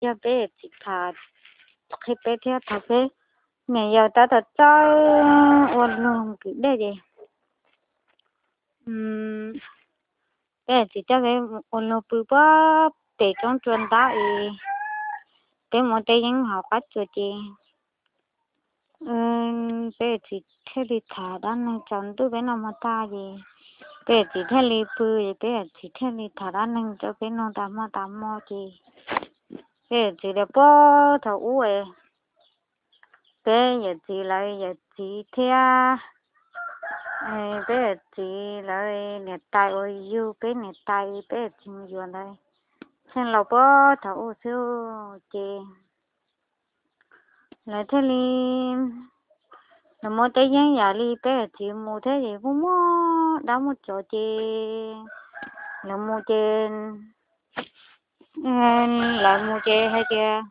yog peb yawm txiv tham qhia peb thiab thaum peb niam yau tab tom txawj ua luag kwv dej ces peb yawm txiv coj peb ua luag pw puag pem roob tsua ntab es peb muaj teb yeeb hauv qab tsua ces peb yawm txiv thiaj li tham dab neeg tsaus ntuj peb noj mov tag ces peb yawm txiv thiaj li pw es peb yawm txiv thiaj li tham dab neeg rau peb mloog tas hmo tas hmo ces peb yawm txiv li puag thaum ub peb yawm txiv lawv yawm txiv thiab peb yawm txiv lawv niam tais uas yug peb niam tais peb yawm txiv mus yuav ntawd txheej laus puag thaum ub xwb ces lawv thiaj li, lawv muaj teb yeeb yam li peb yawm txiv mus thiab ces muaj muaj dab muaj tsov ces lawv mus ces lawv mus ces hais tias,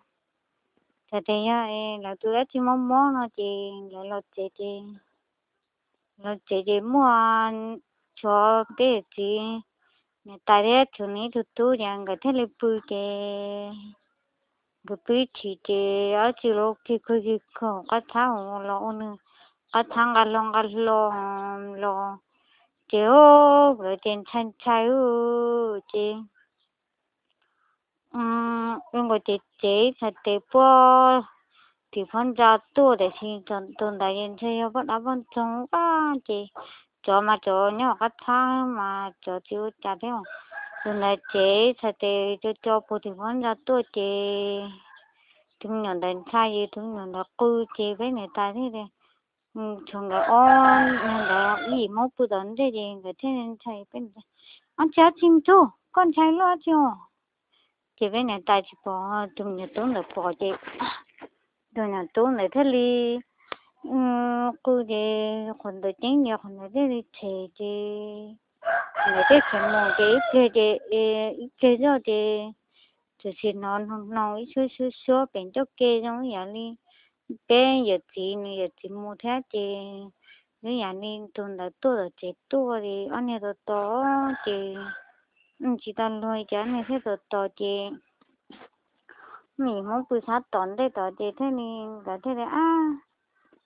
txawm tias yog lawv tus dab tsi mob mob no ces lawv los tsev ces, los tsev ces muaj tshuav peb yawm txiv niam tais thiab tshuav nws ib tug tub ces nkawd thiaj li pw ces nkawd pw ib chim ces dab tsi los kig kig kig kig qab txhab los ua nws qab txhab nqa hlo nqa hlo los ces nkawd ces ntshai ntshai ces ua nkaus ces tsev ib txhais tes puag tim phab ntsa tuaj tiam sis tus ntawd ces ntshe yog poj dab poj ntxoog vaj ces tsov mas tsov nyob qab txhab mas tsov tsis ua cas thiab. Tus ntawd tsev ib txhais tes co co puag tim phab ntsa tuaj ces tus me nyuam ntawd ntshai ces tus me nyuam ntawd qw ces peb niam tais thiaj li, tshuav nkawd ob niag ntawd ib yim Hmoob pw tom ntej ces nkawd thiaj ntshai peb niam tais, Ab tsi ab tsi ntsuj, koj ntshai luaj ab tsi os? Ces peb niam tais tsis pom, tus me nyuam tub ntawd pom ces tus me nyuam tub ntawd thiaj li qw ces qhov ntawd ceeb ces qhov ntawd thiaj li tshem ces ntawd thiaj tshem mus ces ib pliag ces, ib pliag zoj ces txawm sim hnov hnoos hnoos ib suab suab suab pem ncauj ke zoo ib yam li peb yawm txiv nws yawm txiv mus thiab ces ib yam li tus ntawd tuaj tom tsev tuaj li ob niag tos tos ces tsis tau luag ces ob niag thiaj tos tos ces yim Hmoob pw sab tom ntej tod ces thiaj li nkawd thiaj li, Ab,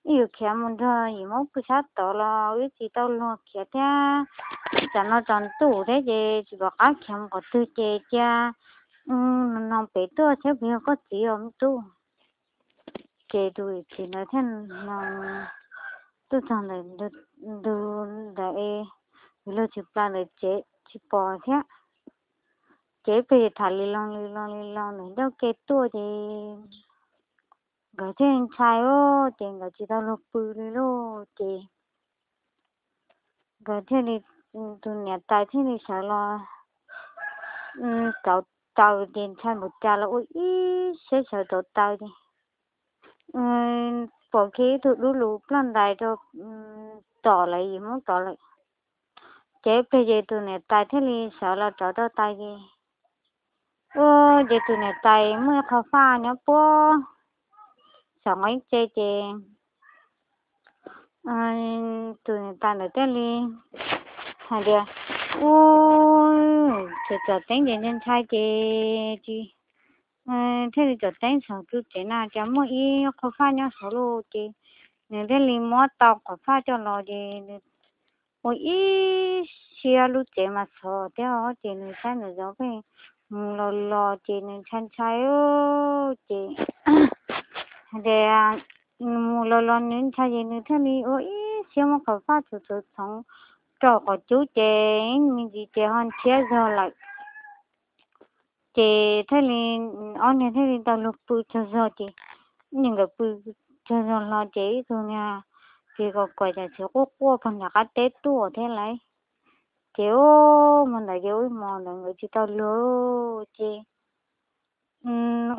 wb yuav khiav mus nrog yim Hmoob pw sab tod los wb tsis tau luag khiav thiab, tsam no tsaus ntuj thiab ces tsis pom qab khiav mus qhov twg ces cia no pem tuaj thiab puas yog koj txiv os me tub? Ces tus txiv ntawd thiaj, tuaj txog ntawm ntug ntawd es yus luag tsis plaws ntawm tsev tsis pom thiab. Ces peb tham li loo li loo li loo ntawm ncauj ke tuaj ces nkawd thiaj ntshai ces nkawd tsis tau luag pw li lauj ces nkawd thiaj li, tus niam tais thiaj li sawv los rauv taws ces ntshai npaum cas los ua ib siab sawv rauv taws ces pom kiag ib tug dub lus ploj ntais rau tom lawv yim Hmoob tod lawm. Ces ib pliag ces tus niam tais thiaj li sawv los rauv rau taws ces, ua ces tus niam tais muaj ib qho faj nyob puag saum nqeeb tse ces tus niam tais ntawd thiaj li hais tias, Ua, txawm tsom teeb ces ntshai ntshai ces tsis, thiaj li tsom teeb saum tus tsev na cas muaj ib qho faj nyob saud lauj ces nws thiaj li muab tau qhov faj coj los ces nws ua ib siab lub tsev mas txhov thiab ces nws saib nws zov pheej mus los los ces nws ntshai ntshai ces hais tias mus los los nws ntshai ces nws thiaj li ua ib siab muab qhov faj txhov txhov txhoov rau qhov cub ces ib me ntsis ces ho ntshiab zog lawm. Ces thiaj li, ob niag thiaj li tau luag pw tsaug zog ces ib niag nkawd pw tsaug zog hlo ces ib tug niag ces kom kuam cas tsis quaj quaj pog nram qab teb tuaj thiab lauj. Ces ua hmo ntawd ces ua ib hmo ntawd nkawd tsis tau luag ces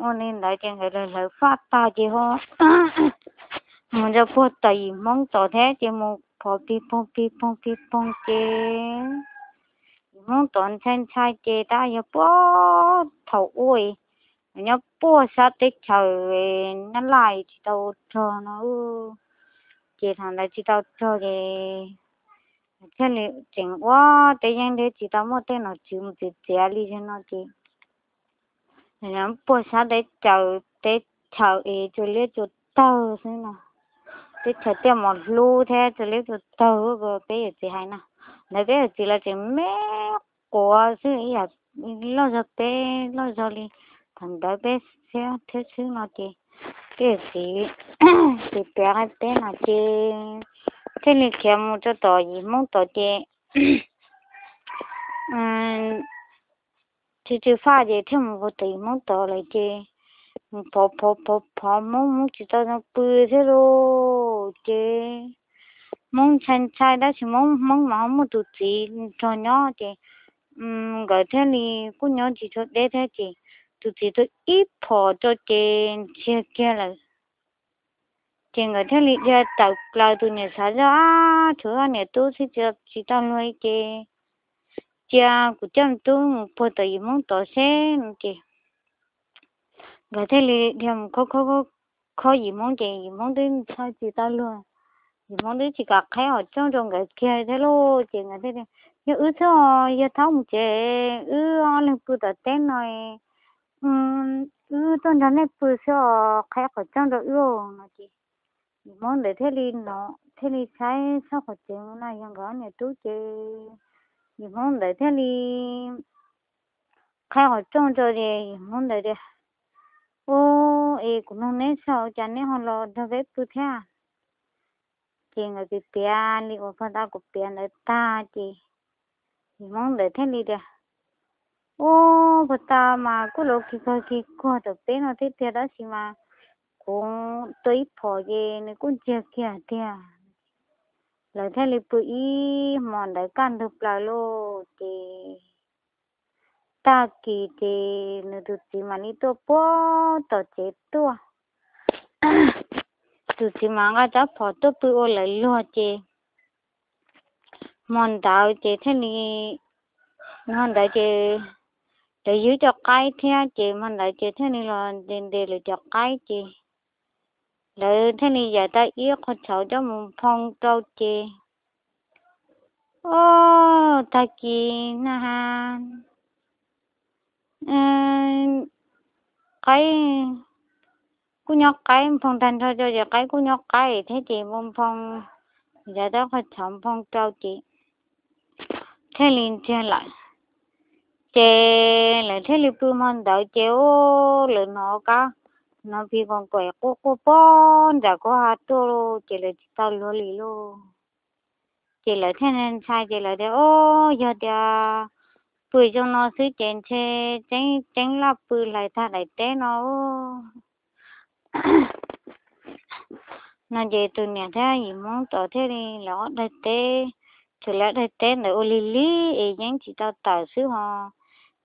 ua li ntawd ces nkawd hlawv faj tag ces ho mus rau puag tom yim Hmoob tod thiab ces mus phov pig poog pig poog pig poog ces yim Hmoob tod ntshai ntshai ces tab yog puag thaum ub nyob puag sab teb chaws Nyab Laj tsis tau ua rog no ces thaum ntawd tsis tau rog ces thiaj li tseem ua teb yeeb thiab tsis tau muaj tej nom tswv mus txiav txiav li no ces puag sab teb chaws, teb chaws es tsuas liab tsuas tawg xwb no. Teb chaws tiaj mos hlub thiab tsuas liab tsuas tawg, peb yawm txiv hais no. Ntawd peb yawm txiv los tseem me quav xwb, loj zog peb loj zog li. Thaum ntawd peb thiab xwb no ces peb yawm txiv ces piav qhia peb no ces thiaj li khiav mus rau tom yim Hmoob tod ces tsw tsw faj ces thiaj mus puag tom yim Hmoob tod lawm ces mus phov phov phov phov Hmoob, Hmoob tsis tau pw thiab lauj. Ces Hmoob ntshai ntshai tab sis Hmoob, Hmoob mas ho muaj tus txiv nrog nyob ces nkawd thiaj li kuj nyob tsis tshua deb thiab ces tus txiv tua ib phom rau ces ntsiag kiag lawm. Ces nkawd thiaj li dhia tawm plaws, tus niam xav zoj, tshuav niam tub xwb tsis tau luag ces cia kuv coj tub mus puag tom yim Hmoob tod seb no ces nkawd thiaj li dhia mus khob khob yim Hmoob ces yim Hmoob twb ntshai tsis tau luag, yim Hmoob twb tsis kam qhaib qhov rooj rau nkawd kiag thiab lauj. Ces nkawd thiaj tias, yog wb xwb os, yog thaub mus tsev, wb ob leeg pw tom teb no, wb tuaj nrog nej pw xwb os, qhaib qhov rooj rau wb no ces yim Hmoob ntawd thiaj li no, thiaj li saib txog qhov tsev no yog nkawd ob niam tub ces yim Hmoob ntawd thiaj li qhaib qhov rooj rau ces yim Hmoob ntawd tias, ub, es kuv nug neb txog ua cas neb ho los nrog peb pw thiab? Ces nkawd piav piav li uas puag ta kuv piav ntawd tag ces yim Hmoob ntawd thiaj li tias, ub, puag ta mas kuj los kis kog kis kog tom peb no thiab tiag tab sis mas kuv tua ib phom ces nws kuj ntsiag kiag tiag. Lawv thiaj li pw ib hmo ntawd kaj ntug plaws lauj ces tag kis ces nws tus txiv mam li tuaj puag tom tsev tuaj. Tus txiv mas nqa rab phom tuaj pw ua lawv luag ces hmo ntawd ces thiaj li, hmo ntawd ces lawv ywg cov qaib thiab ces hmo ntawd ces thiaj li los ntes ntes lawv cov qaib ces lawv thiaj li yawm tau ib qho tshauv coj mus nphoo rau ces, o, tag kis na has, qaib kuj nyob, qaib nphoo tag nrho rau ces qaib kuj nyob qaib thiab ces nphoo nphoo, yawm tau qho tshauv nphoo rau ces thiaj li ntsiag lawm. Ces lawv thiaj li pw hmo ntawd ces, u, lawv hnov kab, hnov pig koos kaim quaj quaj puag nram kwj ha tuaj lauj ces lawv tsis tau luag li lauj. Ces lawv thiaj ntshai ces lawv tias, o, yog tias pw zoo no xwb ces ntshe tseeb tseeb laj pw hlais tag daim teb no no ces tus niam thiab yim Hmoob tod thiaj li lawv ob daim teb, tsuas lawv ob daig teb ntawd ua lig lig es yeej tsis tau tawm xwb ho.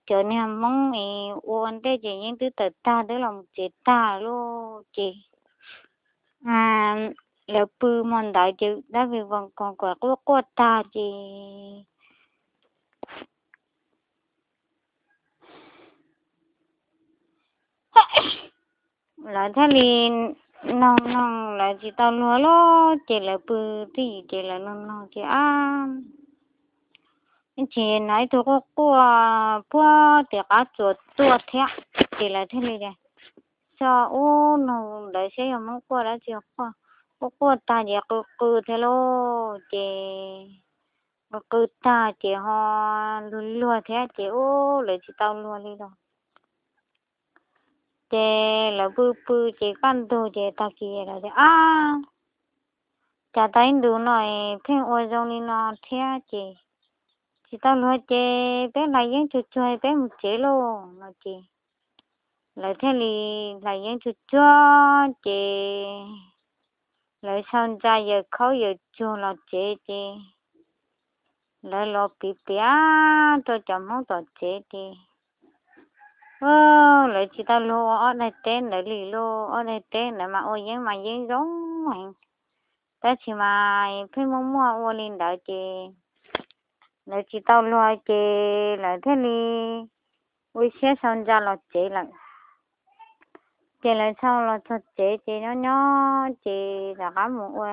Cov niag Hmoob es ua ua ntej ces yeej twb tawm tag twb los mus tsev tag lauj ces lawv pw hmo ntawd ces dab vim koos kaim quaj quaj tag ces lawv thiaj li noog noog lawv tsis tau luag lauj ces lawv pw twj ywm ces lawv noog noog ces, a, ib chim hnov ib tug quaj quaj puag tim qab tsuas tuaj thiab ces lawv thiaj li tias, xyov ub, noog ntawd saib yog Hmoob quaj dab tsi quaj, quaj quaj tag ces qw qw thiab lauj ces qw qw tag ces ho luag luag thiab ces, u, lawv tsis tau luag li lauj. Ces lawv pw pw ces kaj ntug ces tag kis lawv tias, a, cas tau ib ntus no pheej ua zoo li no thiab ces tsis tau luag ces peb hlais yeeb tsuag tsuag peb mus tsev lauj no ces lawv thiaj li hlais yeeb tsuag tsuag ces lawv sau ntsa yawm khaub yawm tsuag los tsev ces lawv los piav piav rau cov Hmoob tom tsev ces lawv tsis tau luag ua ob daig teb ntawd li lauj. Ob daig teb ntawd mas ua yeeb mas yeeb zoo heev, tab sis mas pheej muaj muaj ua li ntawd ces lawv tsis tau luag ces lawv thiaj li ua siab sau ntsa los tsev lawm. Ces lawv sau los txog tsev ces nyob nyob ces rov qab mus ua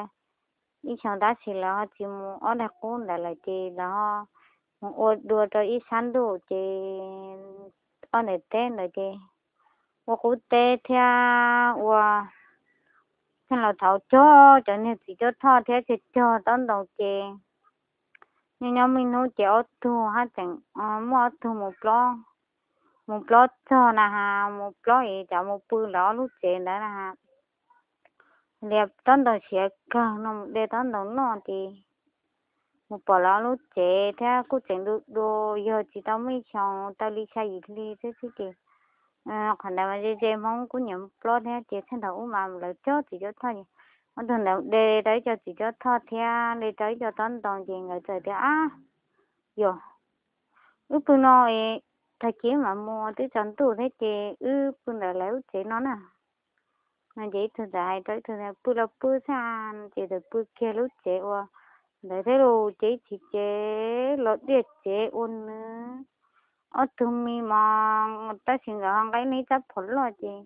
ib xyoo tab sis lawv ho tsis mus ob daig qub ntawd lawm ces lawv ho mus ua dua rau ib sab ntuj ces ob daig teb ntawd ces ua qub teb thiab ua, thiaj los thaum cog cov niag txiv cuab thoj thiab cog cog tob ntoos ces nyob nyob muaj ib hnub ces ob tug haj tseem, muaj ob tug mus plob txog na has, mus plob es cov mus pw lawv ob lub tsev ntawd na has. Lias tob ntoos siav kawg no mus de tob ntoos noj ces mus pom lawv ob lub tsev thiab kuj tseem du du, yog tsis tau muaj ib xyoos tau li xya yim hli xwb xwb ces qhov ntawd mas ze ze Hmoob kuj nyiam mus plob thiab ces txheej thaum ub mas lawv cog txiv cuab thoj ces ob tug ntawd de tau ib co txiv cuab thoj thiab de tau ib co tob ntoos ces nkawd txawm tias, Ab, yog wb pw no es tag kis mam mus, twb tsaus ntuj thiab ces wb pw ntawm lawv lub tsev no na. No ces ib tug txawm hais rau ib tug tias, Pw los pw xwb. Ces txawm pw kiag lub tsev ua ntawd thiab lauj. Ces ib chim ces los diaj tsev ua nws ob tug me mos, tab sis nkawd ho nqa ib tsab phom loj ces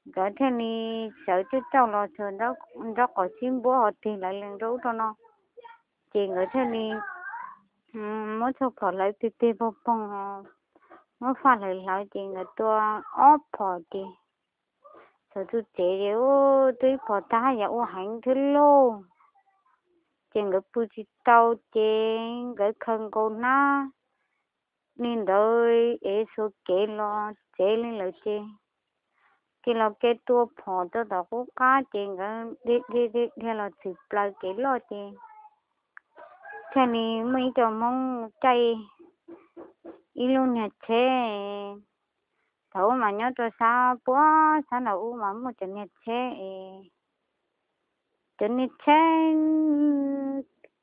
nkawd thiaj li sawv coj cauj los txog nraub qaum sib npuab ho tig lawv lees rau ub rau no. Ces nkawd thiaj li muab tshuaj phom hlawv tig tig poog poog, muab faj hlawv hlawv ces nkawd tua ob phom ces txog txoj tsev ces ub, twb ib phom tag haj yam ua heev thiab lauj. Ces nkawd pw tsis tau ces nkawd khaws nkaus hnab li ntawd es xuas kev los tsev li lawm ces kev los kev tua phom rau tom qub qab ces nkawd dhia dhia dhia los txwm plaws kev loj ces thiaj li muaj ib co Hmoob caij ib lub niag tsheb. Thaum ub mas nyob rau sab puag sab nraum ub mas muaj cov niag tsheb es, cov niag tsheb,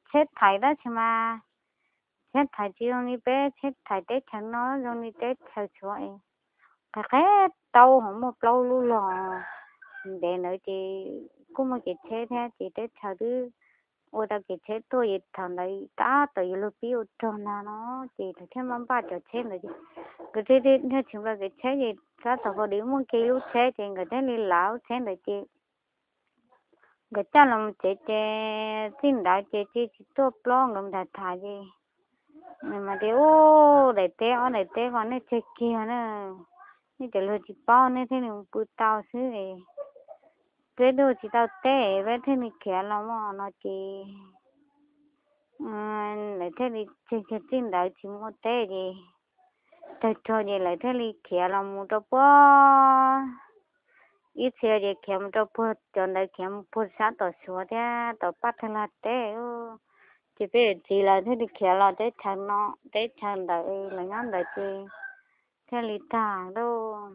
tsheb thaiv tab sis mas tsheb thaiv tsis zoo li peb tsheb thaiv teb chaws no, zoo li teb chaws Suav es qhov qhov tau ho muaj plaub lub los ntev ntawd ces kuj muaj kev tsheb thiab ces teb chaws twb ua tau kev tsheb tuaj ces thaum ntawd tab tom yuav luag pib ua rog ntag no ces lawv thiaj maj npaj cov tsheb ntawd ces nkawd thiaj li tshwm plaws kev tsheb ces tab tom pom dis muaj kiag lub tsheb ces nkawd thiaj li lav lub tsheb ntawd ces nkawd coj los tsev ces txij ntawd ces tsis tuaj plob nkawd mus tham tham ces nws mas tias, Ub, daim teb ob daim teb ko nej tseg kiag na, nej cov luag tsis paub nej thiaj li mus pw tau xwb es peb tuaj tsis tau teb peb thiaj li khiav los mog no ces lawv thiaj li tseg kiag txij ntawd tsis muaj teb ces tawg rog ces lawv thiaj li khiav los mus rau puag, ib txhia ces khiav mus rau puag cov ntawd khiav mus puag sab tom Suav thiab tom Paj Thawj Lag teb. Ces peb yawm txiv lawv thiaj li khiav los teb chaws no, teb chaws ntawd lawv nyob ntawd ces thiaj li tag lauj.